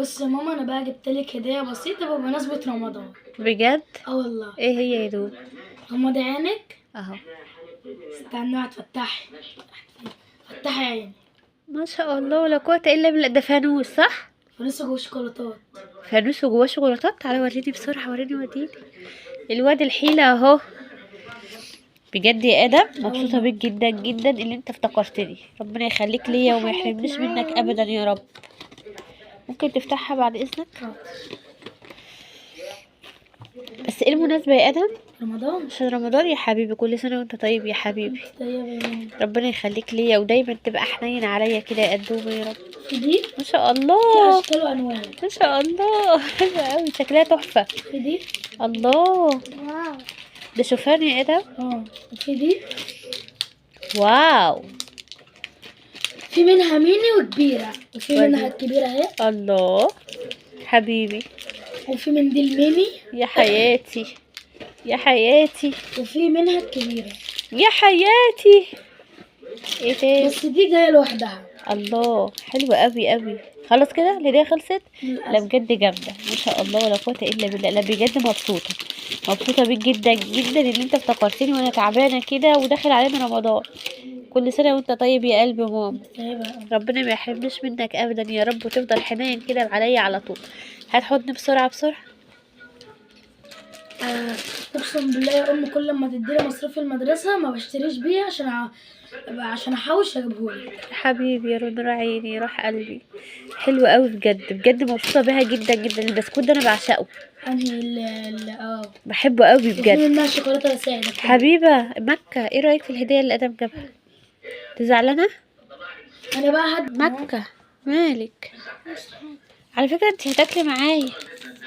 بص يا ماما، انا بقى جبت لك هديه بسيطة بمناسبة رمضان. بجد؟ اه والله. ايه هي يا دوب؟ غمضي عينك. اهو. استني هتفتحي، فتحي عيني. ما شاء الله ولا قوة الا بالله. ده فانوس صح؟ فانوس جوه شوكولاتات. فانوس وجواه شوكولاتات. تعالى وريني بسرعة، وريني وريني الواد الحيلة اهو. بجد يا ادم مبسوطة بيك جدا جدا اللي انت افتكرتني. ربنا يخليك ليا وما يحرمنيش منك ابدا يا رب. ممكن تفتحها بعد اذنك؟ بس ايه المناسبة يا ادم؟ رمضان. عشان رمضان يا حبيبي. كل سنة وانت طيب يا حبيبي. طيب يا ماما. ربنا يخليك ليا ودايما تبقى حنين عليا كده يا قدومه يا رب. في دي ما شاء الله، في اشكال وانواع. ما شاء الله، حلوة قوي، شكلها تحفة. في دي. الله، ده شوفان يا ادم. في دي. wow. في منها ميني وكبيره، وفي منها الكبيرة اهي. الله حبيبي. وفي من دي الميني. يا حياتي يا حياتي. وفي منها الكبيرة. يا حياتي. ايه تاني؟ بس دي جاية لوحدها. الله، حلوة قوي قوي. خلاص كده الهدية خلصت؟ لا بجد جامدة ما شاء الله ولا قوة الا بالله. لا بجد مبسوطة، مبسوطة بيك جدا جدا ان انت افتكرتني وانا تعبانة كده وداخل علينا رمضان. كل سنة وانت طيب يا قلب ماما. ربنا ما يحرمنيش منك ابدا يا رب، وتفضل حنين كده عليا على طول. هات حضن بسرعة بسرعة. اقسم بالله يا ام، كل ما تديني مصروف المدرسة ما بشتريش بيه عشان احوش اجيبهولك. حبيبي يا نور عيني، راح قلبي. حلو قوي بجد بجد، مبسوطة بيها جدا جدا. البسكوت ده انا بعشقه. انهي بحبه قوي بجد. وفي منها شوكولاتة ساده. حبيبه مكة، ايه رايك في الهدية اللي ادم جابها؟ انت زعلانة؟ انا بقى مكة مالك؟ على فكرة انت هتاكلي معايا،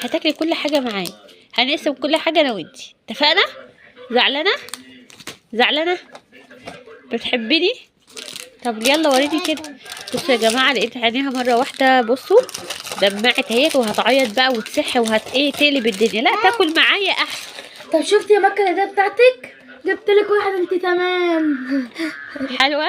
هتاكلي كل حاجة معايا، هنقسم كل حاجة انا وانتي، اتفقنا؟ زعلانة؟ زعلانة؟ بتحبني؟ طب يلا وريني كده. بصوا يا جماعة، لقيت عينيها مرة واحدة، بصوا دمعت اهيت وهتعيط بقى وتسح وهت ايه تقلب الدنيا. لا تاكل معايا احسن. طب شفتي يا مكة الهدية بتاعتك؟ جبت لك واحد انت تمام. حلوة؟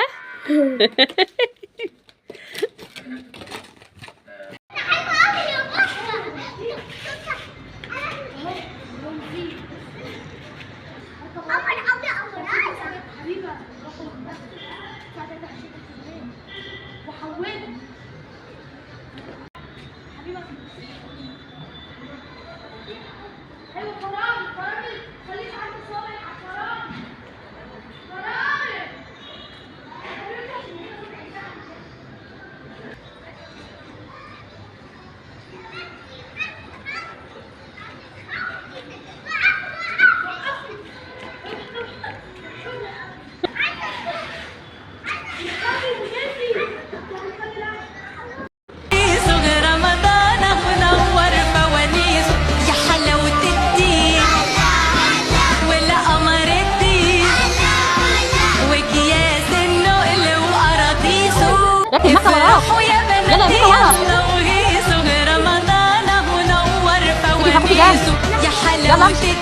يا حلاوة.